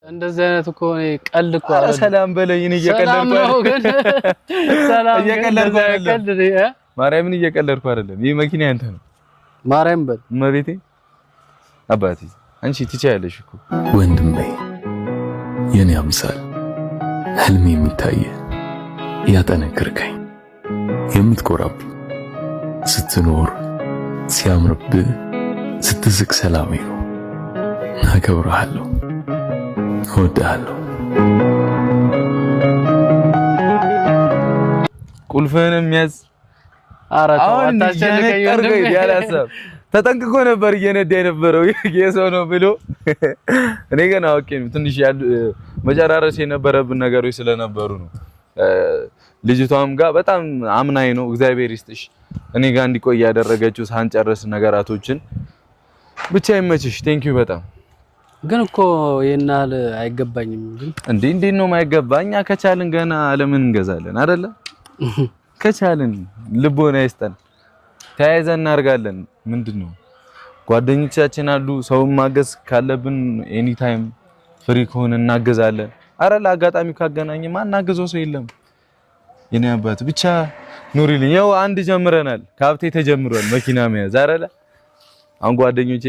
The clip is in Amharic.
እንደዚህ አይነት እኮ እኔ ቀልድ እኮ ኧረ አይደለም። ሰላም በለኝ። እኔ ሰላም እየቀለድኩ ነው ግን ሰላም ግን እየቀለድኩ እንደዚህ አይነት አይደለም። ቀልድ እኔ እ? ማርያምን እየቀለድኩ አይደለም። ይህ መኪና ያንተ ነው። ማርያም በል። እመቤቴ አባቴ አንቺ ትችያለሽ እኮ። ወንድሜ፣ የኔ አምሳል፣ ህልሜ የሚታየ፣ ያጠነክርከኝ፣ የምትኮራብኝ፣ ስትኖር ሲያምርብህ፣ ስትስቅ ሰላሜ ነው። አከብረሃለሁ፣ እወድሃለሁ። ቁልፍህንም ያዝ። ኧረ ተው አሁን አታስጨንቀኝ እየነጠርከኝ ወንድሜ። ያለ ሀሳብ ተጠንቅቆ ነበር እየነዳ የነበረው የሰው ነው ብሎ። እኔ ገና አውቄ ነው፣ ትንሽ ያሉ መጨራረስ የነበረብን ነገሮች ስለነበሩ ነው። ልጅቷም ጋር በጣም አምናኝ ነው፣ እግዚአብሔር ይስጥሽ፣ እኔ ጋር እንዲቆይ ያደረገችው ሳንጨርስ ነገራቶችን። ብቻ ይመችሽ። Thank you በጣም። ግን እኮ ይሄን ያህል አይገባኝም ግን። እንዴ፣ እንዴት ነው የማይገባ? እኛ ከቻልን ገና ዓለምን እንገዛለን አይደለ? ከቻልን ልቦና ይስጠን፣ ተያይዘን እናድርጋለን። ምንድን ነው፣ ጓደኞቻችን አሉ። ሰውን ማገዝ ካለብን anytime free ከሆነ እናገዛለን። አረ ለአጋጣሚ ካገናኘ ማናገዘው ሰው የለም። የኔ አባት ብቻ ኑሪልኝ። ያው አንድ ጀምረናል፣ ከሀብቴ ተጀምሯል መኪና መያዝ አይደለ? አሁን ጓደኞቼ